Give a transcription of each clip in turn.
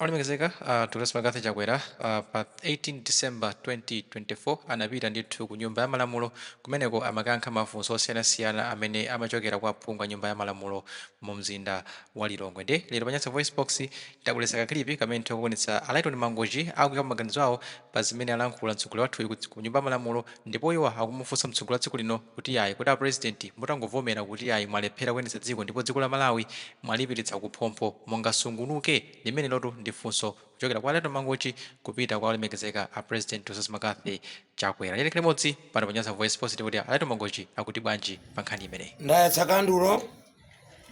Olemekezeka Dr. McCarthy Chakwera pa 18 December 2024 anapita ndithu ku Nyumba ya Malamulo. Kumeneko amakayankha mafunso osiyanasiyana amene amachokera kwa aphungu a Nyumba ya Malamulo mu mzinda wa Lilongwe. Nde lero pa Nyasa Voice Box tabweretsa ka clip kamene tikuonetsa a Lyton Mangochi akuika maganizo awo pa zimene alankhula mtsogoleri wathuyu ku Nyumba ya Malamulo, ndipo iwo akumufunsa mtsogoleri wa dziko lino kuti ayi, kuti a President, mutangovomera kuti ayi, mwalephera kuyendetsa dziko ndipo dziko la Malawi mwalipititsa kuphompho, mungasungunuke? Limenelotu ndi funso kuchokera kwa Lyton Mangochi kupita kwa olemekezeka a President Joseph McCarthy Chakwera. Lero limodzi pano pa Nyasa Voice Box kuti a Lyton Mangochi akuti bwanji pa nkhani imeneyi. Ndayatsa kandulo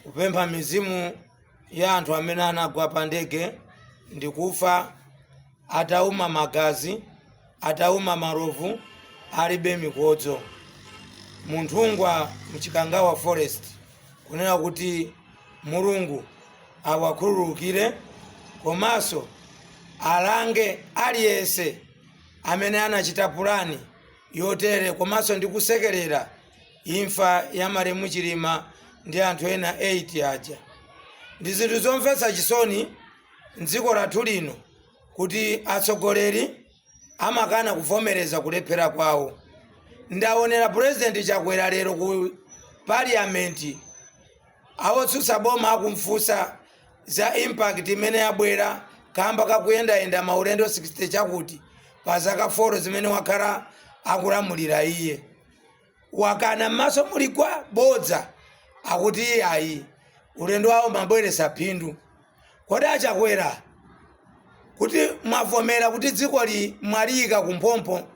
kupempha mizimu ya anthu amene anagwa pa ndege ndikufa atauma magazi, atauma malovu, alibe mikodzo, munthungwa mChikangawa Forest, kunena kuti Mulungu awakhululukire komanso alange aliyense amene anachita pulani yotere, komanso ndi kusekerera imfa ya malemu Chilima ndi anthu ena 8 aja. Ndi zinthu zomvetsa chisoni mdziko lathu lino kuti atsogoleri amakana kuvomereza kulephera kwawo. Ndaonera Purezidenti Chakwera lero ku Parliament, awotsutsa boma akumfunsa za impact imene yabwera kamba kakuyendayenda maulendo 60 chakuti pa zaka 4 zimene wakhala akulamulira iye. Wakana m'maso muli gwa bodza, akuti iye ayi, ulendo wawo mabweresa phindu. Kodi aChakwera, kuti mwavomera kuti dzikoli mwaliyika kumphompho,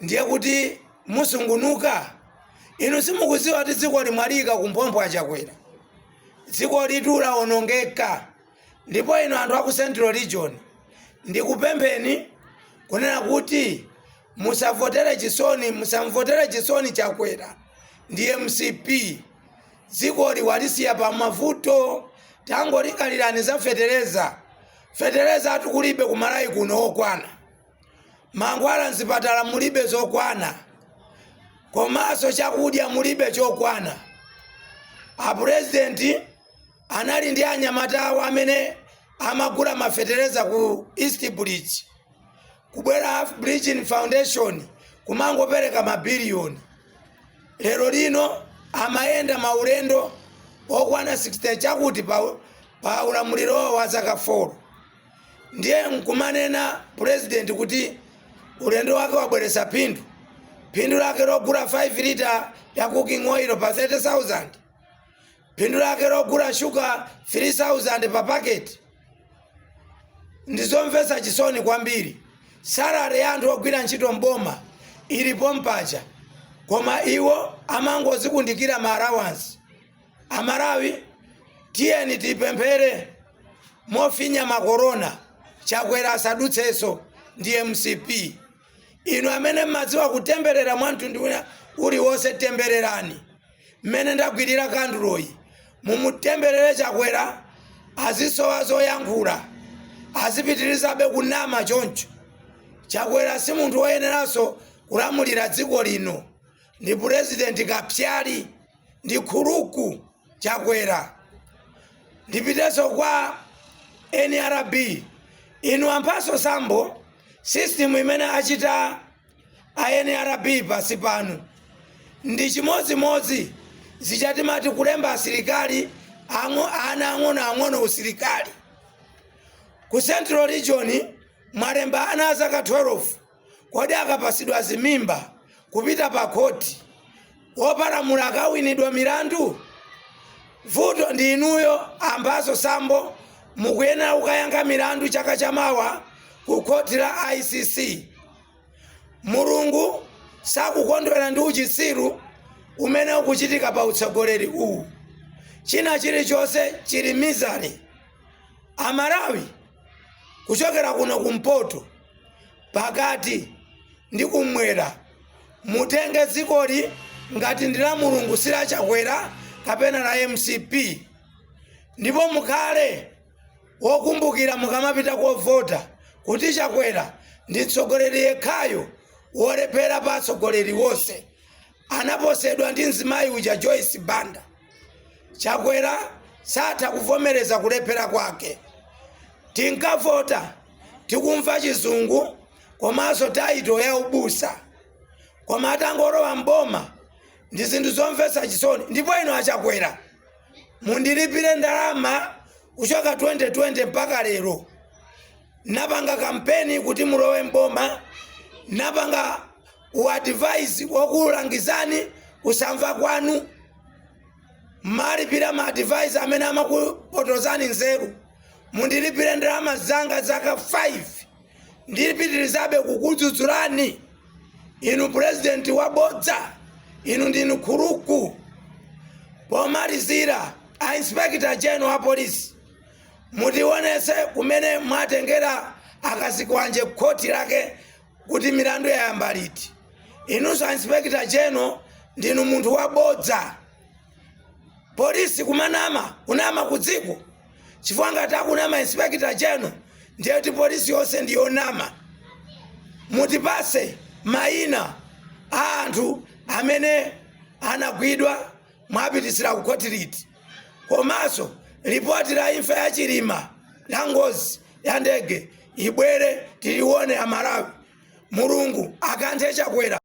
ndiye kuti musungunuka? Inu simukudziwa kuti dzikoli mwaliyika kumphompho? Achakwera, dziko litu lawonongeka. Ndipo inu anthu aku Central Region, ndikupempheni kunena kuti musavotere chisoni, musamvotere chisoni Chakwera ndi MCP. Dzikoli walisiya pa mavuto. Tangolingalirani za fetereza. Fetereza atukulibe kuMalawi kuno okwana, mankhwala mzipatala mulibe zokwana, komanso chakudya mulibe chokwana. Apurezidenti anali ndi anyamata awo amene amagula mafetereza ku East Bridge, kubwera Half Bridgin Foundation kumangopereka mabiliyoni. Lero lino amayenda maulendo okwana 60 chakuti pa ulamuliro wa zaka 4, ndiye nkumanena President kuti ulendo wake wabweretsa phindu. Phindu lake logula 5 lita ya cooking oil pa 30,000? Phindu lake logula shuga 3000 pa paketi? Ndizomvetsa chisoni kwambiri. Salary ya anthu ogwira ntchito mboma ilipo mpacha, koma iwo amangozikundikira ma allowance. Amalawi, tiyeni tipemphere mofinya makorona Chakwera asadutsenso ndi MCP. Inu amene mmadziwa kutemberera mwa mtundu wina uliwonse, tembererani mmene ndagwirira kanduloyi. Mumutemberere Chakwera azisowa zoyankhula, azipitirizabe kunama choncho. Chakwera si munthu woyeneranso kulamulira dziko lino, ndi Purezidenti kapyali, ndi khuluku Chakwera. Ndipitenso kwa NRB. Inu amphaso Sambo, system imene achita a NRB pasi pano ndi chimodzimodzi zichatimati kulemba asilikali ana ang'onoang'ono usilikali. Ku Central Region mwalemba ana a zaka 12. Kodi akapasidwa zimimba kupita pa khoti, wopalamula akawinidwa milandu? Vuto ndi inuyo amphaso Sambo, mukuyenera kukayankha milandu chaka chamawa ku khoti la ICC. Mulungu sakukondwera ndi uchitsiru umene ukuchitika pa utsogoleri uwu. China chilichonse chili misery. Amalawi kuchokera kuno kumpoto, pakati ndi kumwera, mutenge dzikoli ngati ndi la Mulungu, si la Chakwera kapena la MCP. Ndipo mukhale wokumbukira mukamapita kovota kuti Chakwera ndi mtsogoleri yekhayo wolephera pa atsogoleri wonse. Anaposedwa ndi mzimayi uja, Joyce Banda. Chakwera satha kuvomereza kulephera kwake. Tinkavota tikumva chizungu komanso title ya ubusa, koma atangolowa mboma ndi zinthu zomvetsa chisoni. Ndipo inu aChakwera, mundilipire ndalama kuchoka 2020 mpaka lero. Napanga kampeni kuti mulowe mboma, napanga uadvise wokulangizani, kusamva kwanu malipira ma advice amene amakupotozani nzeru. Mundilipire ndalama zanga zaka 5, ndipitirizabe kukudzudzulani inu, president wabodza inu, ndinu crook. Pomalizira, a Inspector General wa polisi, mutionese kumene mwatengera akazikwanje, khoti lake kuti milandu yayamba liti. Inunso a Inspector General, ndinu munthu wabodza. Polisi kumanama, kunama ku dziko, chifukwa ngati akunama Inspector General, ndiye kuti polisi yonse ndiyonama. Mutipase mayina a anthu amene anagwidwa, mwapitisira ku khoti liti, komanso ripoti la imfa ya Chilima la ngozi ya ndege ibwere tilione Amalawi. Mulungu akanthe Chakwera.